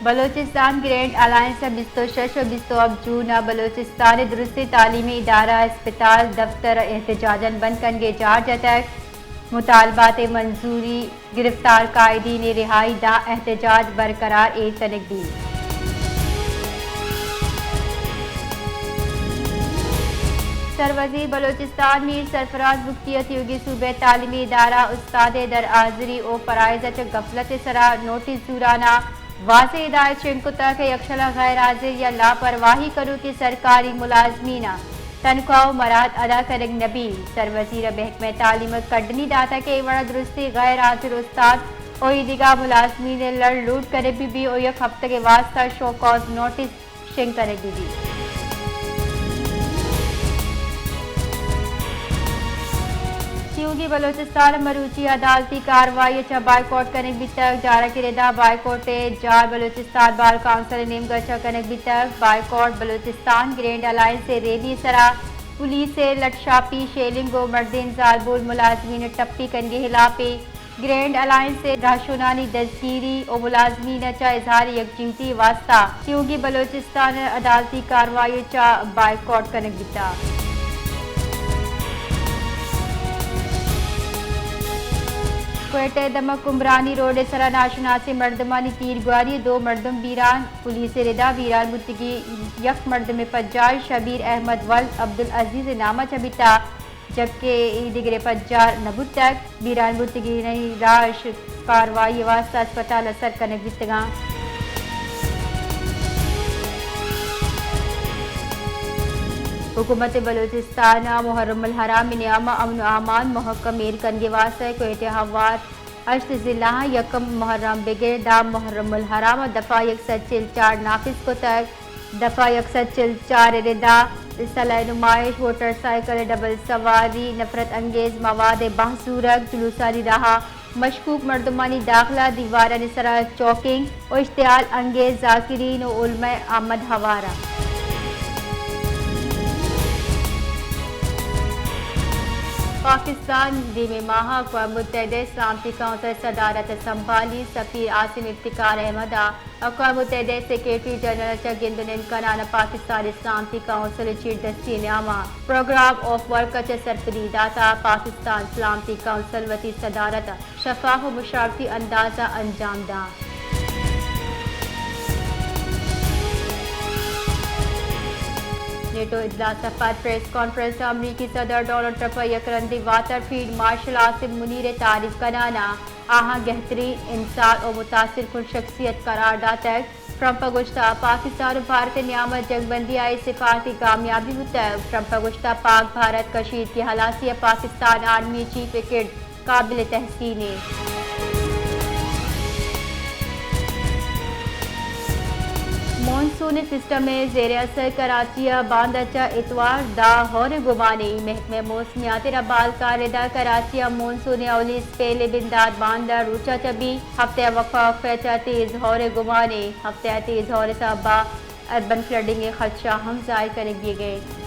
Balochistan grand alliance ءَ بیست ءُ شش ءُ بیست ءُ ہپت جون ءَ بلوچستان ءِ درستیں تعلیمی ادارہ، اسپتال، دفتر احتجاجاً بند کنگ ءِ جار جتگ۔ مطالبات ءِ منظوری، گرفتار قائدین ءِ رہائی داں احتجاج برقرار ایر کنگ بیت۔ سروزیر بلوچستان میر سرفراز بگٹی ءَ تیوگیں صوبہ تعلیمی ادارہ استاد ءِ در حاضری ءُ فرائض ءَ چہ غفلت ءِ سرا نوٹس زورانا واضح ہدایت شنگ کتگ کہ یکشلا غیر حاضر یا لاپرواہی کنوکیں سرکاری ملازمیناں تنخواہ ءُ مراعات ادا کنگ نہ بیت۔ سروزیر ءَ محکمہ تعلیم ءَ کڈنی داتگ کہ اے وڑا درستیں غیر حاضر استاد ءُ ایدگہ ملازمین ءِ لڑ لوٹ کنگ بہ بیت ءُ یک ہفتگ ءِ واستہ شو کاز نوٹس شنگ کنگ بہ بیت۔ تیوگیں بلوچستان ءَ مروچی عدالتی کاروائی ءَ چہ بائیکاٹ کنگ بیتگ۔ جارگ ءِ ردا بائیکاٹ ءِ جار بلوچستان بار کونسل ءِ نیمگ ءَ چہ کنگ بیتگ۔ بائیکاٹ بلوچستان گرینڈ الائنس ءِ ریلی ءِ سرا پولیس ءِ لٹ شاپی، شیلنگ ءُ مردین زالبول ملازمین ءِ ٹپی کنگ ءِ ہلاپ ءَ گرینڈ الائنس ءِ رہشونانی دزگیری ءُ ملازمین ءَ چہ اظہار یکجہتی ءِ واستہ تیوگیں بلوچستان ءَ عدالتی کاروائی ءَ چہ بائیکاٹ کنگ بیتگ۔ کوئٹہ ءِ دمگ کمبرانی روڈ ءِ سرا ناشناسیں مردمانی تیرگواری ءَ دو مردم بیران۔ پولیس ءِ ردا بیران بوتگیں یک مردم ءِ پجار شبیر احمد ولد عبدالعزیز ءِ نام ءَ چہ بیتگ۔ جبکہ اے دگرے پجار نہ بوتگ۔ بیران بوتگینانی لاش کاروائی ءِ واستہ اسپتال ءَ سر کنگ بیتگاں۔ حکومت بلوچستان ءَ محرم الحرام ءِ نیام ءَ امن ءُ امان مہکم ایر کنگ ءِ واستہ کوئٹہ ءِ ہوار ہشت ضلعاں یکم محرم بگر دہ محرم الحرام ءَ دفعہ یک سد چل چار نافذ کتگ۔ دفعہ یک سد چل چار ءِ ردا سلاہ نمائش، موٹر سائیکل ءِ ڈبل سواری، نفرت انگیز مواد ءِ بہر زورگ، جلوسانی راہ ءَ مشکوک مردمانی داخلہ، دیوارانی سرا چاکنگ ءُ اشتعال انگیز ذاکرین ءُ علماء آمد ہوار ءَ۔ پاکستان دیمی ماہ ءَ اقوام متحدہ ءِ سلامتی کونسل ءِ صدارت ءَ سنبھالی، سفیر عاصم افتخار احمد ءَ اقوام متحدہ ءِ سیکرٹری جنرل ءَ چہ گند ءُ نند کنان ءَ پاکستان سلامتی کونسل ءِ چیردستی ءِ نیام ءَ پروگرام آف ورک ءَ چہ سرپدی دات ءُ پاکستان سلامتی کونسل وتی صدارت ءَ شفاف ءُ مشاورتی انداز ءَ انجام دات۔ نیٹو اجلاس ءَ پد پریس کانفرنس ءَ امریکی صدر ڈونلڈ ٹرمپ ءَ یک رندی واتر فیلڈ مارشل عاصم منیر ءِ تعریف کنان ءَ آہاں گہترین انسان ءُ متاثر کن شخصیت قرار داتگ۔ ٹرمپ ءَ گوشتگ، پاکستان ءُ بھارت ءِ نیام ءَ جنگ بندی ءَ اے سفارتی کامیابی بوتگ۔ ٹرمپ ءَ گوشتگ، پاک بھارت کشیدگی ہلاسی ءَ پاکستان آرمی ءِ چیف ءِ کرد قابل تحسین اِنت۔ مون سون سسٹم ءِ زیر اثر کراچی ءَ باندا چہ اتوار ءَ داں ہور ءِ گمان اِنت۔ محکمہ موسمیات ءِ رمبالکاں ردا کراچی ءَ مون سون ءِ اولی اسپیل ءِ بندات باندا روچ ءَ چہ بیت۔ ہفتے ءَ وقفہ وقفہ ءَ چہ تیز ہور ءِ گمان اِنت۔ ہفتے ءَ تیز ہور ءِ سبب ءَ اربن فلڈنگ ءِ خدشہ ہم ظاہر کنگ بیگ ءَ اِنت۔